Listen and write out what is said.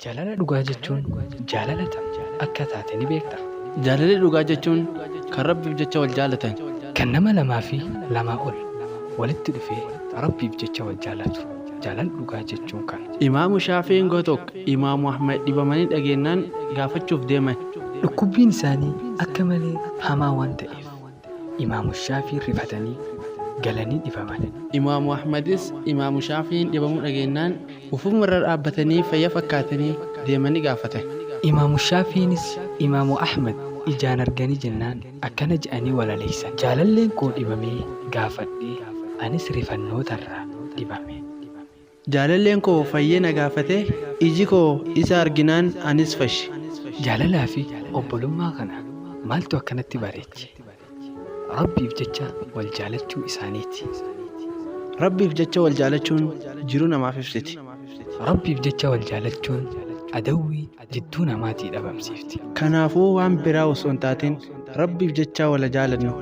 Jaalala dhugaa jechuun jaalala tam akka taate ni beekta. Jaalalli dhugaa jechuun kan Rabbiif jecha wal jaalatan. Kan nama lamaa fi lamaa ol walitti dhufee Rabbiif jecha wal jaalatu. Jaalala dhugaa jechuun kana. Imaamu Shaafi'iin gotok Imaamu Ahmad dhibamanii dhageennaan gaafachuuf deeman. Dhukkubbiin isaanii akka malee hamaa waan ta'eef Imaamu Shaafi'iin rifatanii galanii dhibaman. Imaamu Ahmadis Imaamu Shaafi'iin dhibamuu dhageennaan ufuma irra dhaabbatanii fayya fakkaatanii deemanii gaafatan. Imaamu Shaafi'iinis Imaamu Ahmad ijaan arganii jennaan akkana je'anii walaleeysan. Jaalalleen koo dhibamee gaafadhee anis rifannootarraa dhibame. Jaalalleen koo fayyee na gaafate iji koo isa arginaan anis fashe. Jaalalaa fi obbolummaa kana maaltu akkanatti bareeche? Rabbiif jecha wal jaalachuu isaaniiti. Rabbiif jecha wal jaalachuun jiruu namaaf ibsiti. Rabbiif jecha wal jaalachuun adawwii jidduu namaatii dhabamsiifti. Kanaafuu waan biraa osoo hin taatin Rabbiif jecha wal jaalannu.